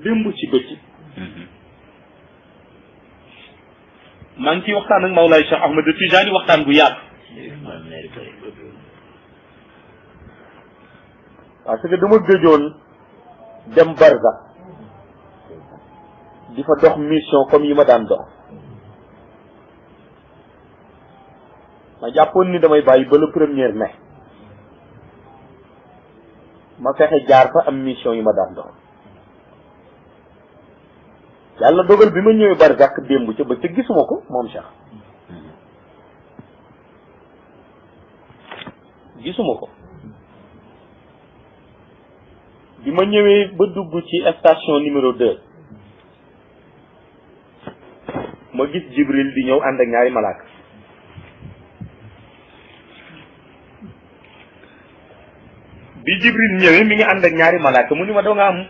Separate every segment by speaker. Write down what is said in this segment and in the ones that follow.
Speaker 1: démb ci bëccëg maa ngi ciy waxtaan ak Mawlaay Cheikh Ahmed Tijani waxtaan bu yàgg parce que dama gëjoon dem Barza di fa dox mission comme yi ma daan dox ma jàppoon ni damay bàyyi ba le 1er mai ma fexe jaar fa am mission yi ma daan dox yàlla dogal bi ma ñëwee Barzak démb ca ba ca gisuma ko moom Cheikh gisuma ko bi ma ñëwee ba dugg ci station numéro 2 ma gis Djibril di ñëw ànd ak ñaari malaaka bi Djibril ñëwee mi ngi ànd ak ñaari malaaka mu ni ma doo nga am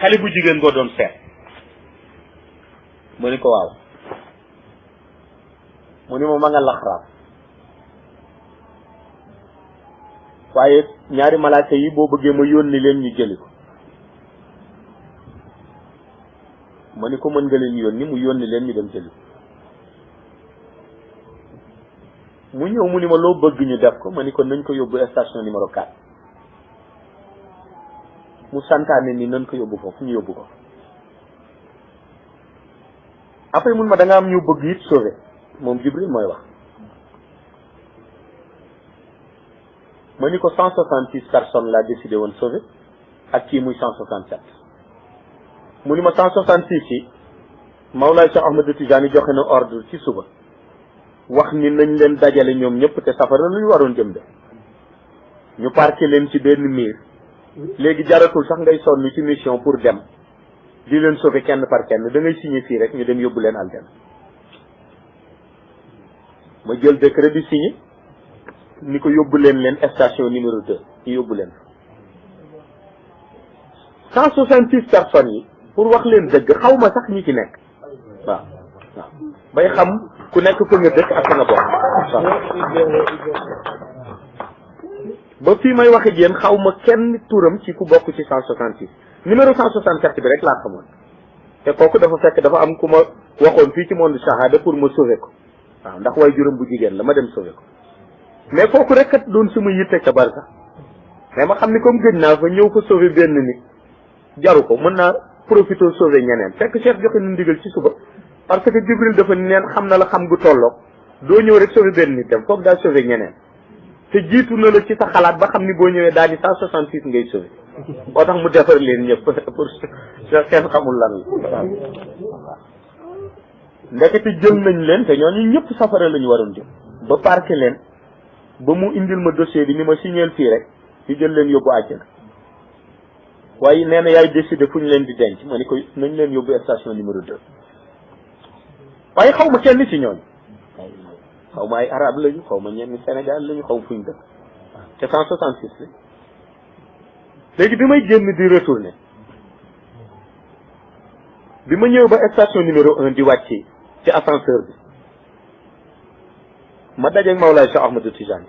Speaker 1: xale bu jigéen boo doon seet mu ni ko waaw mu ni ma nga laxraam waaye ñaari malaaka yi boo bëggee ma yónni leen ñu jëli ko ma ni ko mën nga leen yónni mu yónni leen ñu dem jëli ko mu ñëw mu ni ma loo bëgg ñu def ko ma ni ko nañ ko yóbbu station numéro 4 mu santaane ni nañ ko yóbbu foofu ñu yóbbu ko après mun ma da nga am ñu bëgg it sauvé moom Djibril mooy wax ma ni ko 166 personnes laa décidé woon sauvé ak kii muy 167 mu ni ma 166 yi Mawlaay Cheikh Ahmed Tijani joxe na ordre ci suba wax ni nañ leen dajale ñoom ñëpp te safara lu ñu waroon jëm de ñu parqué leen ci benn miir léegi jaratul sax ngay sonn ci mission pour dem di leen sauver kenn par kenn da ngay signé fii rek ñu dem yóbbu leen aljana ma jël décret bi signé ni ko yóbbu leen station numéro 2 ñu yóbbu leen 166 personnes yi pour wax leen dëgg xaw ma sax ñi ci nekk waaw waaw bay xam ku nekk fa nga dëkk ak fa nga bokk ba fii may wax ak yéen xaw ma kenn turam ci ku bokk ci 166 numéro 167 bi rek laa xamoon te kooku dafa fekk dafa am ku ma waxoon fii ci monde shahada pour ma sauver ko waaw ndax way juróom bu jigéen la ma dem sauver ko mais kooku rek kat doon sama yitte ca Barza mais ma xam ni comme gëj naa fa ñëw fa sauver benn nit jaru ko mën naa profité sauver ñeneen fekk Cheikh joxe na ndigal ci suba parce que Djibril dafa neen xam na la xam gu tolloog doo ñëw rek sauver benn nit dem foog daal sauver ñeneen te jiitu na la ci sa xalaat ba xam ni boo ñëwee daal di 166 ngay sauver boo tax mu defar leen ñëpp pour kenn xamul lan la ndekete jël nañ leen te ñooñu ñëpp safara la ñu waroon jëm ba parqué leen ba mu indil ma dossier bi ni ma signeel fii rek ñu jël leen yóbbu àjjana waaye nee na yaay décidé fu ñu leen di denc ma ni ko nañ leen yóbbu station numéro 2 waaye xaw ma kenn ci ñooñu xaw ma ay arabe lañu xaw ma ñenn Sénégal lañu xaw fuñ dëkk te 166 la léegi bi may génn di retourner bi ma ñëw ba station numéro 1 di wàcc ci ascenseur bi ma dajeeg Mawlaay Cheikh Ahmed Tijani